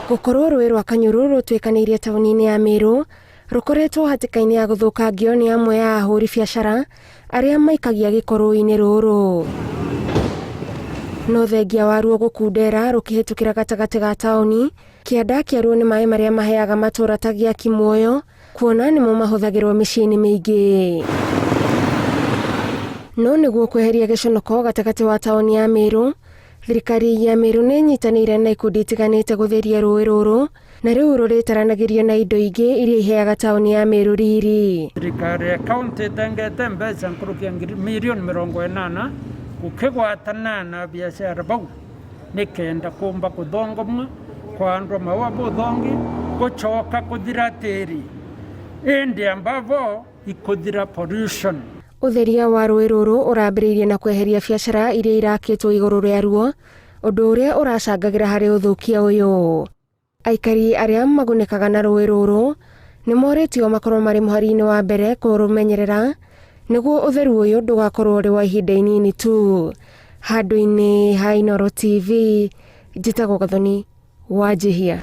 Gũkorwo rũĩ rwa Kanyũrũ rũtuĩkanĩirie taũni-inĩ ya Meru rũkoretwo hatĩka-inĩ ya gũthũkangio nĩ amwe a ahũri biacara arĩa maikagia gĩko rũĩ-inĩ rũrũ. No thengia waruo gũkundera rũkĩhĩtũkĩra gatagatĩ ga taũni, kĩanda kĩaruo nĩ maĩ marĩa maheaga matũra ta Gĩaki muoyo kuona nĩmo mahũthagĩrwo mĩciĩ-inĩ mĩingĩ. No nĩguo kweheria gĩconoko gatagatĩ wa taũni ya Meru, Thirikari ya Meru nĩ ĩnyitanĩire na ikundi itiganĩte gũtheria rũĩ rũrũ na rĩu rũrĩtaranagĩrio na indo ingĩ iria iheaga taũni ya Meru riri. Thirikari ya kaunti ĩtengete mbeca nkũrũkia mirioni 80 gũkĩgwatana na biacara bau nĩ kenda kũmba kũthongomwa kũhandwa maũa bũthongi gũcoka kũthira tĩri ĩndĩ ambavo ikuthira pollution. Ũtheria wa rũĩ rũrũ ũrambĩrĩirie na kweheria biacara iria irakĩtwo igũrũ rĩaruo, ũndũ ũrĩa ũracangagĩra harĩ ũthũkia ũyũ. Aikari arĩa magunĩkaga na rũĩ rũrũ nĩ morĩtio makorwo marĩ mũhari-inĩ wa mbere kũrũmenyerera nĩguo ũtheru ũyũ ndũgakorwo ũrĩ wa ihinda inini tu. Handũ-inĩ ha Inooro TV, njĩtagwo Gathoni Wanjihia.